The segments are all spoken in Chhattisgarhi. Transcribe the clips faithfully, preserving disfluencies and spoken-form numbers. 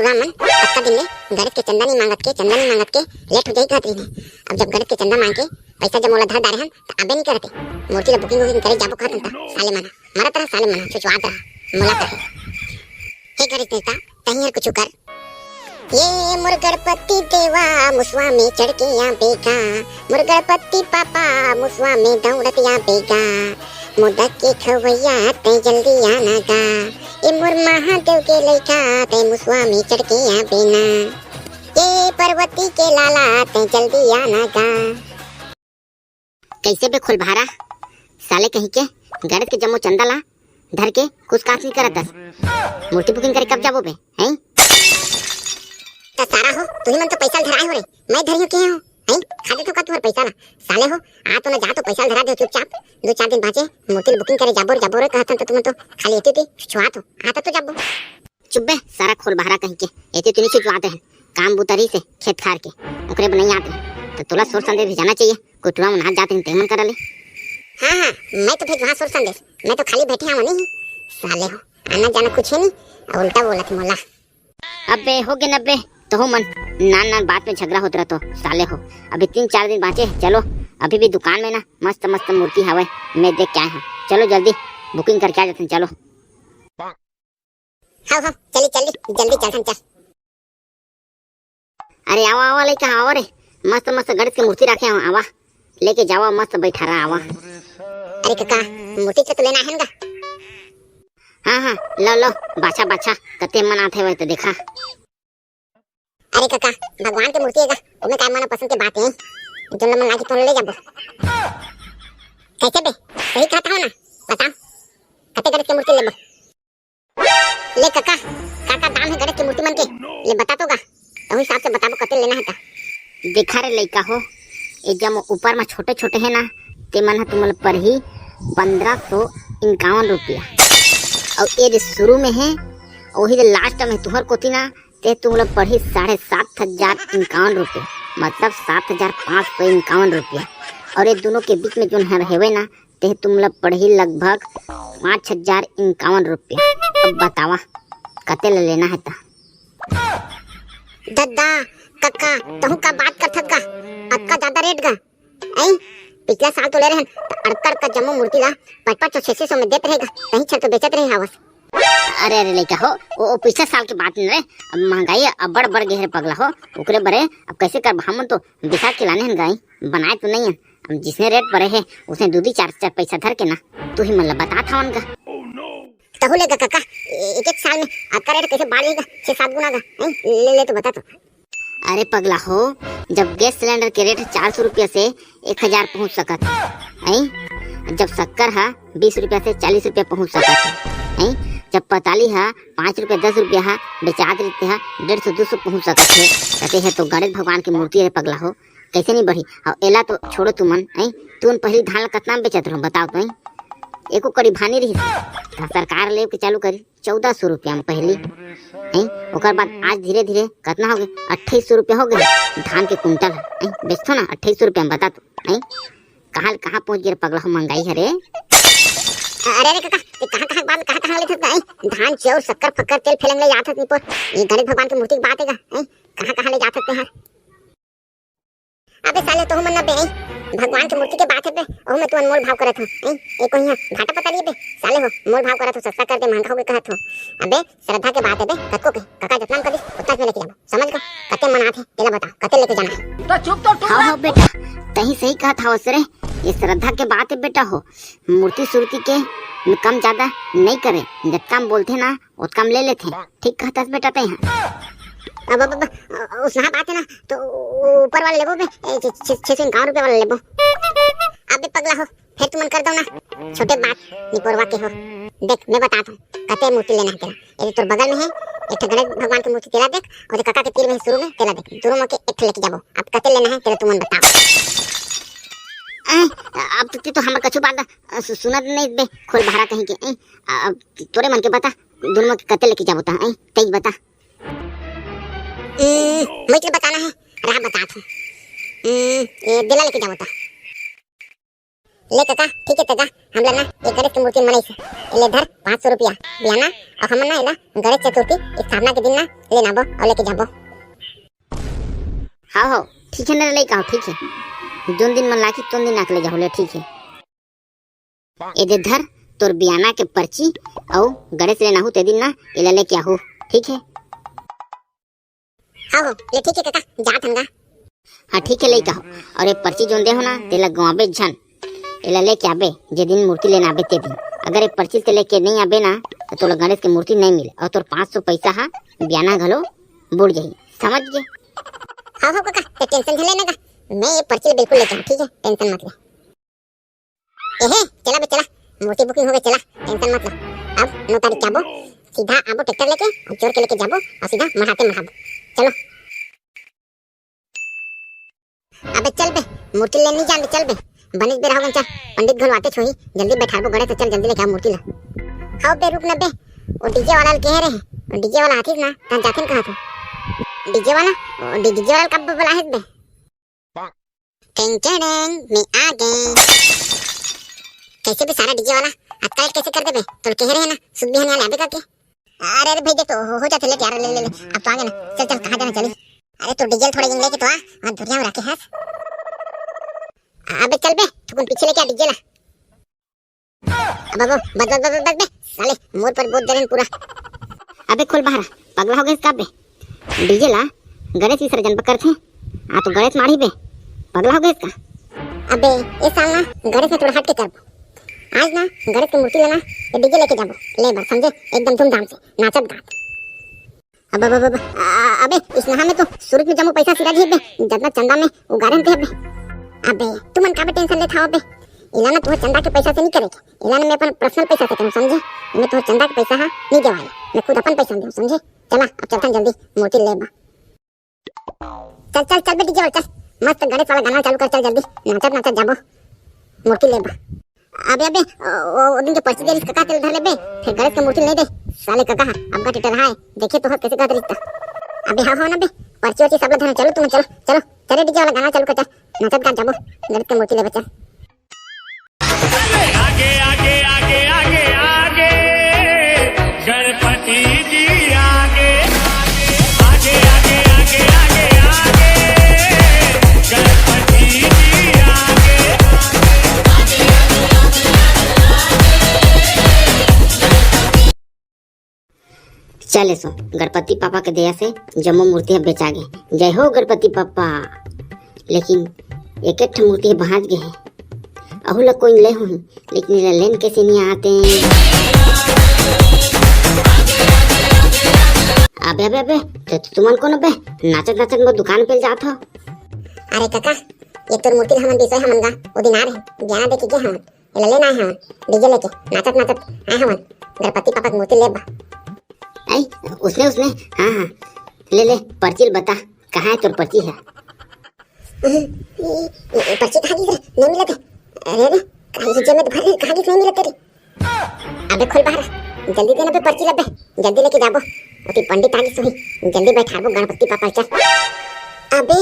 टूरा मन अतका दिन ले गणेश के चंदा नहीं मांगत के, चंदा नहीं मांगत के, लेट हो जाही कहत रहिन। अब जब गणेश के चंदा मांग के पैसा जब मोला धर डारे हन, त अबे नहीं करते। मूर्ति ला बुकिंग वुकिंग करे जाबो कहत हन त साले मन मरत रहा, साले मन चुचवात रहा, मोला कहे, "हे गणेश देवता, तहीं हर कुछ कर।" ये मोर गणपति देवा, मुसवा में चढ़ के आबे गा। मोर गणपति पापा, मुसवा में दौड़त आबे गा। मोदक के खवैया, तैं जल्दी आना गा। ए मोर महादेव के लइका, तैं मुसवा में चढ़ के आबे ना। ए पार्वती के लाला, तैं जल्दी आना गा। कैसे बे खोलभारा, साले कहीं के, गणेश के जम्मो चंदा ला धर के कुछ कास नहीं करत हस। मूर्ति बुकिंग करे कब जाबो बे, हैं? त सारा हो, तुही मन तो पैसा धराए हो रे, मैं धरियो के हो, हैं? खा दे तो का तुहर पैसा ला, साले हो, आ तो ना जा तो पैसा धरा दे चुपचाप, दो चार दिन बांचे, मूर्ति बुकिंग करे जाबो रे, जाबो रे कहत हन त तुमन तो खाली एती ओती छुआत हो, आता तो जाबो। चुप बे, सारा खोलभारा कहीं के। एती तो नहीं छुचवाते हैं, काम बुता रही से खेत खार के, ओकरे बनाई आते हैं। तो तोला सोर संदेश भेजाना चाहिए, कोई टूरा मन हाथ जाते हैं, ते मन करा ले। हाँ, हाँ, मैं तो भेजवा सोर संदेश, मैं तो खाली बैठे हूँ नहीं। साले हो, आना जाना कुछ है नहीं, और उल्टा बोला थे मोला। अबे, हो गे न बे, तहू मन नान नान बात में झगड़ा होत रहतो, साले हो। अभी तीन चार दिन बांचे, चलो, अभी भी दुकान में ना मस्त मस्त मूर्ति हवय, मैं देख के आए हूँ। चलो जल्दी बुकिंग करके आ जाते हैं, चलो। हाँ, हाँ, चली, चली, जल्दी चल, चल। अरे आवा, आवा, लइका, आवा रे, मस्त मस्त गणेश के मूर्ति रखे हव, आवा, लेके जावा, मस्त बैठा रहा, आवा। अरे काका, मूर्ति तो लेना है ना? हाँ, हाँ, लो, लो, बाछा, बाछा, कते मन आथे वही तो देखा। अरे काका, भगवान के मूर्ति है का? ओमे काय मन पसंद के बात है, जोन मन लागी तोन ले जाबो। कैसे बे, सही कहता हो ना? बताओ, कते गणेश के मूर्ति लेबो? ले काका, का का दाम है गणेश के मूर्ति मन के? ले बता तो गा, तो हिसाब से बताबो कते लेना है ता। देखा रे लइका हो, ये जब ऊपर में छोटे छोटे है ना, ते मन ह तुमन पड़ही पंद्रह सौ इक्यावन रुपया, और ये जो शुरू में है, वही जो लास्ट में तुहर कोती ना, ते तुमन पड़ही साढ़े सात हजार इक्यावन रुपया, मतलब सात हजार पाँच सौ इक्यावन रुपया। और ये दोनों के बीच में जोन हर हेवे ना, ते तुमला पड़ही लगभग पाँच हजार इक्यावन रुपया। अब बतावा, कते ले लेना है ता? दद्दा, कक्का, तहु का बात करथस का? अतका ज्यादा रेट का? ऐ, पिछला साल तो ले रहन, त अड़का अड़का जम्मो मूर्ति ला पाँच पाँच सौ, छह छह सौ में देत रहेगा, तही छल तो बेचत रहे हावस। अरे, अरे, लइका हो, ओ, ओ पिछला साल के बात नहीं रे, अब महंगाई अब्बड़ बढ़ गए रे पगला हो, ओकरे बरे अब कैसे करबा, हमन तो बिसा के लाने हन गाई, बनाए तो नहीं है। अब जिसने रेट पड़े है, उसने दू दी चार चार पैसा धर के ना, तू ही मन ला बता था उनका। तहु ले गा काका, ए-, एक एक साल में अतका रेट कैसे बढ़ जाएगा, छह सात गुना का, हैं? ले, ले तो बता तो। अरे पगला हो, जब गैस सिलेंडर के रेट चार सौ रुपया से एक हजार पहुंच सकत है, हैं? जब शक्कर हा बीस रुपया से चालीस रुपया पहुंच सकत है, हैं? जब पताली हा पाँच रुपया, दस रुपया हा बेचात रहिते हा डेढ़ सौ, दो सौ पहुंच सकत है, कहते हैं तो गणेश भगवान की मूर्ति है पगला हो, कैसे नहीं बढ़ी? और एला तो छोड़ो तुमन, हैं? तुमन पहली धान ला कतना में बेचत रहो, बताओ तो, हैं? एको कड़ी भानी रही, सरकार लेव के चालू करी चौदह सौ रुपया में पहली, हैं? ओकर बाद आज धीरे धीरे कतना हो गए? अट्ठाईस सौ रुपया हो गए धान के कुंटल, हैं? बेचथो ना अट्ठाईस सौ रुपया में, बता तो, हैं? कहाँ ले कहाँ पहुँच गए रे पगला हो, महंगाई है रे। अरे रे काका, ये कहाँ कहाँ के बात, कहाँ कहाँ ले थक गए? धान, चाउर, शक्कर, फक्कर, तेल, फेलंग ले जात हस निपोर। ये गणेश भगवान की मूर्ति की बात है का? हैं? कहाँ कहाँ ले जात हस ते हर? अबे साले, तोहू मन ना बे, भगवान के मूर्ति के बात है बे, ओहू में तू अनमोल भाव करत हो, हैं? ये कोई यहाँ भाटा पता नहीं बे, साले हो, मोल भाव करत हो, सस्ता कर दे, महंगा हो गए कहत हो। अबे, श्रद्धा के बात है बे, कतको के, काका जतना कर दिस, उतना में लेके जाबो, समझ गो? कते मन आथे, तेला बताओ, कते लेके जाना है? तो चुप तो टूरा। हाँ, हाँ बेटा, तही सही कहत हवस रे, ये श्रद्धा के बात है बेटा हो, मूर्ति सूर्ति के में कम ज्यादा नहीं करे, जतका हम बोलते ना, ओतका में ले लेथे। ठीक कहत हस बेटा तैं हा। अब, अब, अब, उसना बात है ना, तो ऊपर वाला लेबो बे, ए, छ-, छ-, छह सौ इक्यावन रुपया वाला लेबो। अबे पगला हो, फिर तुमन कर दो ना, छोटे बात निपोरवा के हो। देख, मैं बतात हूँ, कते मूर्ति लेना है तेला। ये तोर बगल में है, एक ठो गणेश भगवान की मूर्ति तेला देख, और जो काका के तीर में है शुरू में, तेला देख, दोनों में के एक ठो लेके जाबो। अब कते लेना है, तेला तुमन बताओ। ए, अब तो, तू तो हमर कछु बात, अ, सु-, सुनत नहीं बे, खोलभारा कहीं के, ए, अब तोरे मन के बता, दोनों में के कते लेके जाबो ता, ए, तेज बता। हम्म, मैं तेला बताना है, रहा बतात हूँ। हम्म, ये देला लेके जाबो ता। ले कका, ठीक हे कका, हमला ना एक गणेश के मूर्ति बनाइस हे। ले धर पाँच सौ रुपया, बियाना अउ हमन ना एला गणेश चतुर्थी स्थापना के दिन ना लेन आबो अउ लेके जाबो। हाँ हो, ठीक हे ना रे लइका हो, ठीक हे। जोन दिन मन लागही तोन दिन आके ले जाहू ले, ठीक हे। ए दे धर तोर बियाना के पर्ची अउ गणेश लेन आहू ते दिन ना एला लेके आहू, ठीक हे। हाँ हो, ले ठीक हे कका, जात हन गा। हाँ ठीक हे लइका हो, अउ ए पर्ची जोन दे हो ना तेला गंवाबे झन, एला लेके आबे जे दिन मूर्ति लेन आबे ते दिन। अगर ए पर्ची ल ते लेके नइ आबे ना त तोला गणेश के मूर्ति नइ मिले अउ तोर पाँच सौ पइसा हा बियाना घलो बुड़ जाही, समझ गे? हाँ हो कका, ते tension झन ले ना गा, मैं ए पर्ची ल बिल्कुल लेके आहूँ, ठीक हे, tension मत ले। एहे, चला बे चला, मूर्ति booking हो गे, चला, tension मत ला। अब नौ तारीख के आबो, सीधा आबो ट्रैक्टर लेके, अउ चोर के लेके जाबो अउ सीधा मढ़ाते मढ़ाबो। चलो। अबे चल बे, मूर्ति लेन नइ जान दे, चल बे। बनेच बेरा हो गे, चल, पंडित घलो आतेच होही, जल्दी बैठारबो गणेश, चल जल्दी लेके आ मूर्ति ला। हव बे रुक ना बे, ओ DJ वाला ल केहे रहे, ओ DJ वाला आतिस ना, तहन जाथेन कहा था। DJ वाला, ओ DJ वाला ल कब बुलाए हस बे? टेंग टेंग, मैं आ गे। कइसे बे सारा DJ वाला, अतका late कइसे कर देबे? तोला केहे रहे ना, सुध बिहान वाले आबे करके। अरे, अरे भाई, देख तो हो, हो जाथे late यार, ले, ले, ले, अब तो आ गे ना। चल, चल, कहाँ जाना चली? अरे, तू DJ ल थोड़ा इंग लेके तो आ, अउ धुरिया में रखे हस। अबे चल बे, थोकन पीछे लेके आ DJ ला। अब, अब, बस, बस, बस, बस, बस बे, साले, मोर पर बोझ दे रहे हैं पूरा। अबे खोल बाहर, पगला हो गे हस का बे? DJ ला गणेश विसर्जन बर करथे, आ तो गणेश माढ़ही बे, पगला हो गे हस का? अबे, ए साल ना गणेश में थोड़ा हट के करबो। आज ना गणेश के मूर्ति लेना, ये DJ लेके जाबो, ले बर समझे, एकदम धूमधाम से, नाचत गात। अब, अब, अब, अब, आ, अबे, इसनहा में तो सुरुज में जम्मो पैसा सिरा जी बे, जतना चंदा में उगारे हन ते बे। अबे, तुमन काबे tension लेत हव बे? इला ना तुहर चंदा के पैसा से नहीं करे के, इला ना मैं अपन personal पैसा से करूँ, समझे? मैं तुहर चंदा के पैसा हा नहीं देवाय, मैं खुद अपन पैसा देऊँ, समझे? चला, अब चलथन जल्दी मूर्ति ले बा। चल, चल, चल बे DJ वाला, चल। मस्त गणेश वाला गाना चालू कर, चल जल्दी। नाचत, नाचत जाबो। मूर्ति ले बा। अबे, अबे, ओ, ओ, ओ दिन के पर्ची दे रिस कका, तेल धर ले बे। फिर गणेश के मूर्ति नहीं दे। साले कका हा, अब का टिटर हाय। देखे तो हस कैसे कहत रिस ता। अबे, हाँ, हो ना बे। पर्ची वर्ची सब ला धर, चलो तुम, चलो, चलो। चले DJ वाला गाना चालू कर, चल। नाचत गात जाबो। गणेश के मूर्ति ले बा, चल। आगे, आगे, आगे, आगे, आगे, गणपति जी आगे। आगे, आगे, आगे, आगे, आगे, गणपति जी आगे। चल एसो, गणपति पापा के दया से जम्मो मूर्ति ह बेचा गे। जय हो गणपति पापा। लेकिन एक एक ठो मूर्ति ह बाँच गे हे। अहू ला कोई ले होही, लेकिन एला लेन कैसे नहीं आते? अबे, अबे, अबे, तो तुमन कौन बे? नाचत नाचत मोर दुकान पे जात हो। अरे काका, ये तोर मूर्ति ला हमन बिसोय हमन गा, ओ दिन आ रहे, बियाना देके गे हमन। एला लेना आए हवन, DJ लेके, नाचत नाचत आए हवन, गणपति पापा के मूर्ति लेबा। आई, उसने, उसने, हाँ, हाँ, ले, ले, पर्ची ल बता, कहाँ है तोर पर्ची है? हम्म, ये, ये पर्ची कहाँ गिस रे? नहीं मिलत है। अरे, अरे, कहाँ ये जेब में तो भर रही, कहाँ गिस, नहीं मिलत तेरी। अबे खोल बाहर, जल्दी देना बे पर्ची ला बे, जल्दी लेके जाबो। ओती पंडित आगे सोही, जल्दी बैठाबो गणपति पापा चल। अबे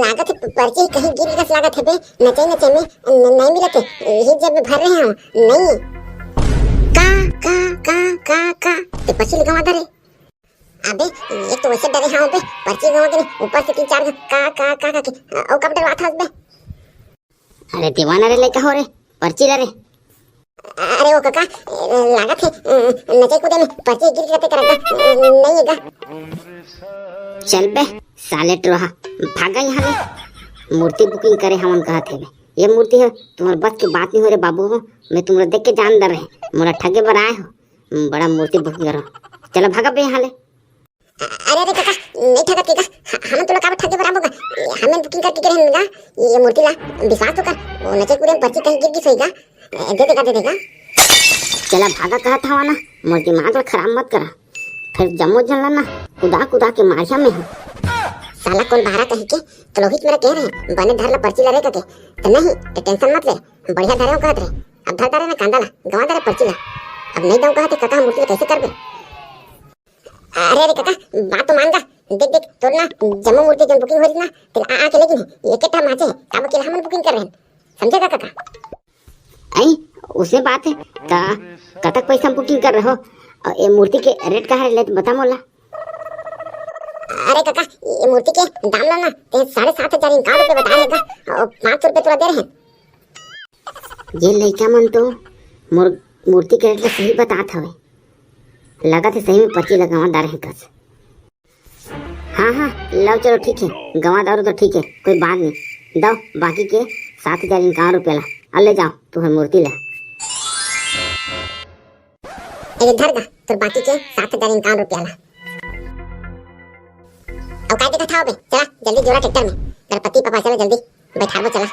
लागत है पर्ची कहीं गिर गिस लागत है बे, नचई नचई में न-, नहीं मिलत है, यही जेब में भर रहे हो, नहीं। का, का, का, का, का, ते पर्ची ल गवा दे रे। अबे ये तो वैसे डरे हाँ बे, पर्ची गवा के नहीं, ऊपर से तीन चार का, का, का, का के, ओ कब डरवा था बे? अरे दीवाना रे लइका हो रे, पर्ची ला रे। अरे ओ काका, लागत है, नचई कूदे में पर्ची गिर गिस ते करत, नहीं है गा। चल बे, साले टोहा, भागा यहाँ ले। मूर्ति booking करे हमन कहत हे बे। ये मूर्ति है, तुम्हारे बस की बात नहीं हो रे बाबू हो। मैं तुम्हारा देख के जान डर रहे, मोला ठगे बर आए हो। बड़ा मूर्ति booking करो। चला भागा बे यहाँ ले। अरे, अरे काका, नहीं ठगत के का? ह-, हमन तोला काबर ठगे बर आबो गा? हमन booking करके गे रहेन गा, ये मूर्ति ला, विश्वास तो कर। वो नचई कूदे में पर्ची कहीं गिर गिस होही गा, दे देगा, दे देगा। चला भागा कहत हवा ना, मोर दिमाग ला खराब मत करा। फिर जम्मो झन ला ना, कुदा कुदा के मारिया में हूँ। साला कोन बहारा कही के, तलोहित मेरा कह रहे, बने धर ला पर्ची ला रे कके। तो नहीं, तो tension मत ले, बढ़िया धरे हूँ कहत रहे। अब धर डारे ना कांदा ला, गवा डारे पर्ची ला। अब नहीं दऊँ कहत हे काका, हम मूर्ति ला कैसे करबे? अरे, अरे काका, बात तो मान गा। देख, देख, तोर ना जम्मो मूर्ति जन booking हो रही ना, तेला आ, आ के लेकिन एक ठा माचे, काबर के हमन booking कर रहे हैं। समझे गा काका? अई, उसे बात हे, का, कतक पैसा में booking कर रहे हो? अउ ये मूर्ति के rate का हे, ले तो बता मोला। अरे काका, ये मूर्ति के दाम ला ना, ते साढ़े सात हजार इक्यावन रुपये बता रहे का, अउ पाँच सौ रुपये तोला दे रहे। ये लइका मन तो मोर मूर्ति के rate ला सही बतात हवे, लगत हे सही में पर्ची लगवा डारे हे कस। हाँ हाँ, लाओ, चलो ठीक हे, गंवा डारो तो ठीक हे, कोई बात नहीं। दो बाकी के सात हजार इक्यावन रुपया ला, अउ ले जाओ तुहर मूर्ति ला। ए धर गा तोर बाकी के सात हजार इक्यावन रुपया ला। अब काय देखत हव बे, चला जल्दी जोड़ा ट्रैक्टर में, गणपति पापा चला जल्दी बैठाबो चला।